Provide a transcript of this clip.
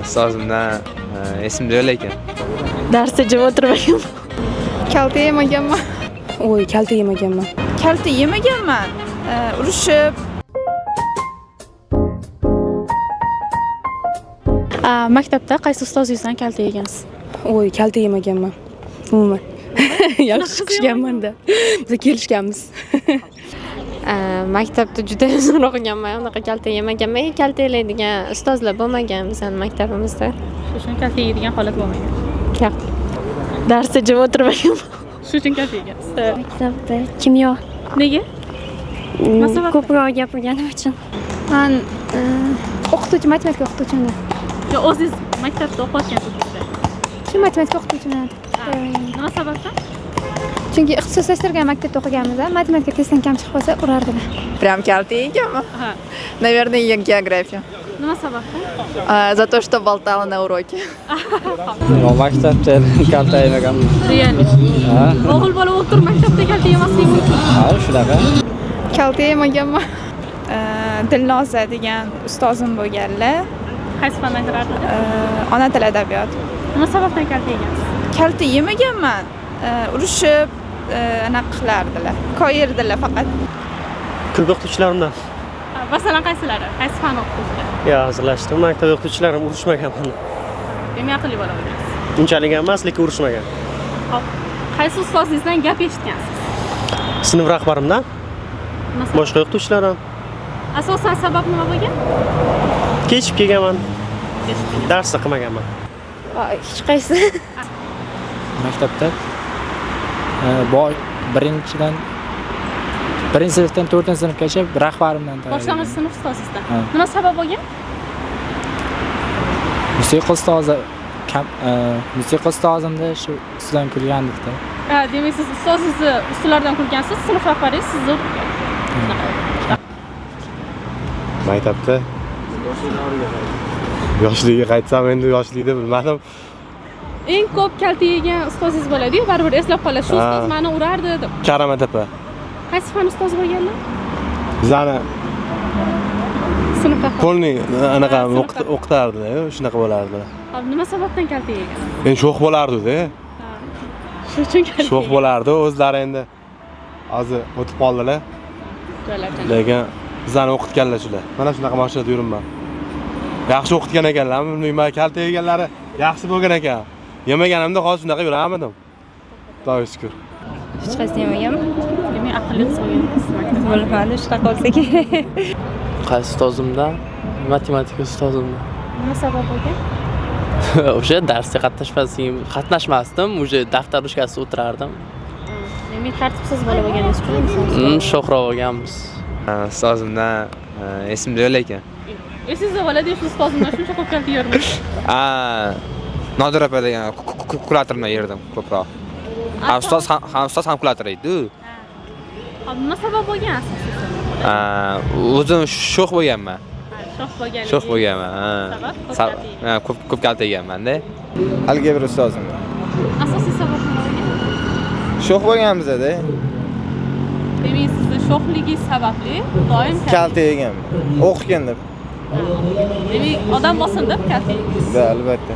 Ustozimdan esimda yo'q lekin. Darsda jim o'tirmaganman. Kalta yemaganman. Oy, kalta yemaganman. Kalta yemaganman. Urushib. Maktabda qaysi ustozingizdan kalta yegansiz? Oy, kalta yemaganman. Umuman. Yaxshi chiqishganman-da. Biz kelishganmiz. Maktabda juda zo'r o'qiganman, unaqa kalta yemaganman. Kaltaklaydigan ustozlar bo'lmagan bizani maktabimizda. Shu uchun kalta yeydigan holat bo'lmagan. Yo'q. Darsda jim o'tirmaganman. Shu uchun kalta yegansiz. Maktabda kimyo. Nega? Nima sababdan? Ko'proq gapirganim uchun. Man o'qituvchi, matematika o'qituvchimdan. Yo, o'zingiz maktabda o'qiyotgan paytingizda. Shu matematika o'qituvchimdan. Nima sababdan? Chunki ixtisoslashtirgan maktabda o'qiganmiz, matematika testdan kam chiqib qolsa urardilar. Прям kalta yeganman. Ha. Наверное, географию. Nima sababdan? За то, что болтала на уроке. Maktabda kalta yemaganman. Real. Ha, O'g'il bola bo'lib turib maktabda kalta yemaslik mumkin. ha, shunaqa. Kalta yemaganman. Dilnoza degan ustozim bo'lganlar. Qaysi fandan kirardilar? Ona tili adabiyot. Nima sababdan kalta yegansiz? Kalta yemaganman. Urushib, anaqa qilardilar. Koyirdilar faqat. Ko'p o'qituvchilarimdan. Masalan, qaysilari? Qaysi fan o'qituvchilari? Yo, hazillashdim. Maktab o'qituvchilarim urushmagan mani. Demak, aqlli bola bo'lgansiz. Unchalik ham emas, lekin urushmagan. Hop. Qaysi ustozingizdan gap eshitgansiz? Sinf rahbarimdan, Nima sabab? boshqa o'qituvchilar ham. Asosan sabab nima bo'lgan? Kechib kelganman. Darsni qilmaganman. Hech qaysi. Maktabda birinchidan birinchi sinfdan to'rtinchi sinfgacha rahbarimdan Boshlang'ich sinf ustozingizdan. Ha. Nima sabab bo'lgan? Musiqa ustozi kam, musiqa ustozimda shu ustidan kulgandikda. Ha, demak siz ustozingizni ustilaridan kulgansiz, sinf rahbaringiz sizni urgan. Maktabda yoshligiga qaytsam, endi yoshlikda bilmadim. Eng ko'p kalta yegan ustozingiz bo'ladi-yu, baribir eslab qolasiz. Shu Ha. ustoz meni urardi deb. Karomat opa. Qaysi fan ustozi bo'lganlar? Bizani Sinf rahbari. Polniy anaqa Ha, sinf o'qitardilar, shunaqa bo'lardi. Hop, nima sababdan kalta yegan? Endi sho'x bo'lardi-da. Shu uchun kalta. Sho'x bo'lardi, o'zlari endi hozir o'tib qoldilar. Joylardan. Lekin bizani o'qitganlar shular. Mana shunaqa mashinada yuribman. Yaxshi o'qitgan ekanlar, bilmayman, kalta yeganlari yaxshi bo'lgan ekan. Yemaganimda hozir shunaqa yurarmidim. Xudoga shukr. Hech qaysi yemaganman. Demak, aqlli qiz bo'lgansiz maktabda. Bilmadim, shunaqa bo'lsa kerak. Qaysi ustozimdan? Matematika ustozimdan. Nima sabab bo'lgan? O'sha darsga qatnashmasdim, уже daftar ruchkasiz o'tirardim. Demak, tartibsiz bola bo'lganingiz uchun. Sho'xroq bo'lganmiz. Ustozimdan esimda yo'q lekin. Esingizda bo'ladi, shu ustozimdan shuncha ko'p kalta yerdim. Nodira opa degan kuratordan yerdim ko'proq. Ham ustoz ham ustoz ham kurator edi. Hop, nima sabab bo'lgan asosiy? O'zim sho'x bo'lganman. Sho'x bo'lganligi. Sho'x bo'lganman. Sabab ko'p Ha, kalta yegan. ko'p kalta yeganman-da. Algebra ustozim. Asosiy sabab nima bo'lgan? Sho'x bo'lganmiz-da. Demak, sizni sho'xligingiz sababli doim Kalta yeganman. O'qigin deb. Demak, odam bo'lsin deb kalta yegan. Da, albatta.